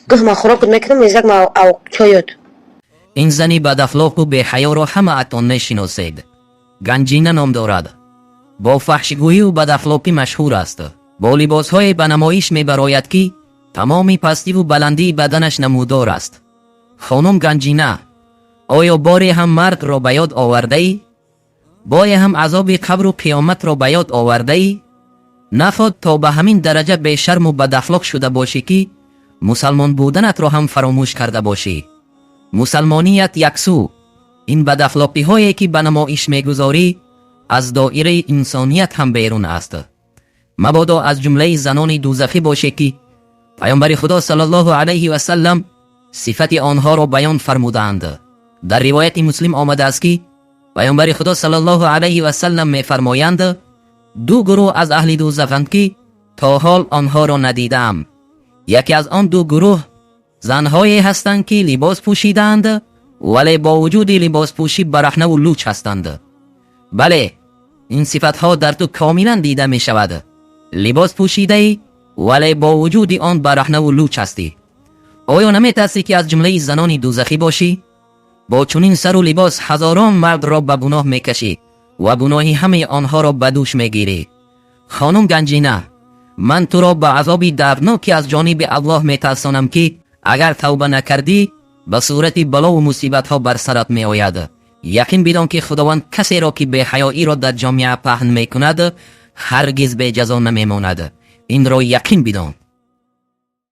Гӯҳ, ман хӯрокут мекунам, мезак ма чойот. Ин зани бадахлоқу беҳаёро ҳамаатон мешиносед. Ганҷина ном дорад. Бо фаҳшгӯию бадахлоқӣ машҳур аст. Бо либосҳое ба намоиш мебарояд, ки тамоми пастиву баландии баданаш намудор аст. Хонум Ганҷина, оё боре ҳам маргро ба ёд овардаӣ? Боре ҳам азоби қабру қиёматро ба ёд овардаӣ? Наход то ба ҳамин дараҷа бешарму бадахлоқ шуда бошӣ, ки мусалмон буданатро ҳам фаромӯш карда бошӣ. Мусалмоният яксӯ, ин бадахлоқиҳое, ки ба намоиш мегузорӣ, аз доираи инсоният ҳам берун аст. Мабодо аз ҷумлаи занони дӯзахӣ боше, ки Паёмбари Худо саллаллоҳу алайҳи васаллам сифати онҳоро баён фармудаанд. Дар ривояти Муслим омадааст, ки Паёмбари Худо саллаллоҳу алайҳи васаллам мефармоянд: «Ду гурӯҳ аз аҳли дӯзаханд, ки то ҳол онҳоро надидаам. Яке аз он ду гурӯҳ занҳое ҳастанд, ки либос пӯшидаанд, вале бо вуҷуди либоспӯшӣ бараҳнаву луч ҳастанд». Бале, ин сифатҳо дар ту комилан дида мешавад. Либос пӯшидаӣ, вале бо вуҷуди он бараҳнаву луч ҳастӣ. Оё наметарсӣ, ки аз ҷумлаи занони дӯзахӣ бошӣ? Бо чунин сару либос ҳазорон мардро ба гуноҳ мекашӣ ва гуноҳи ҳамаи онҳоро ба дӯш мегирӣ. Хонум Ганҷина, ман туро ба азоби дардноке аз ҷониби Аллоҳ метарсонам, ки агар тавба накардӣ, ба сурати балову мусибатҳо бар сарат меояд. Яқин бидон, ки Худованд касеро, ки беҳаёиро дар ҷомеа паҳн мекунад, ҳаргиз беҷазо намемонад. Инро яқин бидон.